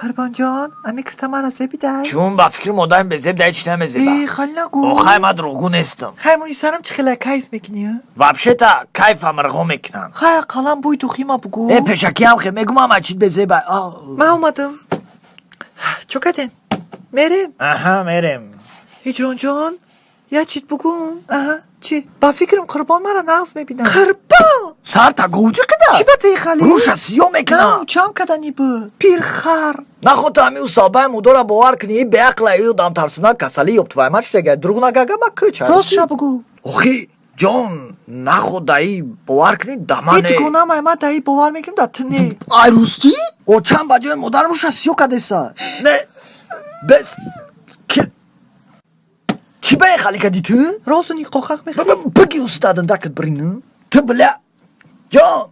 Қурбонҷон, ами кирта мара зебидай? Чун ба фикри модарим безеб дай, чӣ намезеба. Э, хали нагӯ. Охай, ман дурӯғгӯ нестам. Хай, мӯи сарам чӣ хела, кайф мекунӣ, а? Вообще-то кайфам рғо мекунам. Хай, ақаллан бӯи духима бугӯ. Э, пешакиам хе мегум, ама чит безеба. Ман омадам. Чо кардем, мерем? Аҳа, мерем. Ҳиҷронҷон, як чиз бугум. Аҳа, чӣ? Ба фикрам, Қурбон мара нағз мебинам. Қурбон. Сарта говҷи қида. Чӣ ба тии хали? Рӯша сиё мекунам. Чам кадани буд, пирхар. Нахота ами усалбаи мудора бовар кунӣ, и беақла, ю дамтарсина касали ёбтувай. Ма читега дурӯғ нагага, ма кӯча. Ростша бугӯ. Охи, ҷон, находаи бовар кунӣ дамане. Ҳеҷ ма даи бовар мекунам, да ту не. Ай, рустӣ, очам ба ҷои модар рӯша сиё кадеса. Не, бес чӣ ба хали кади ту? Розу никоҳақ мехӯрӣ. Биги, устадам дакат брину ту, бля, ҷон.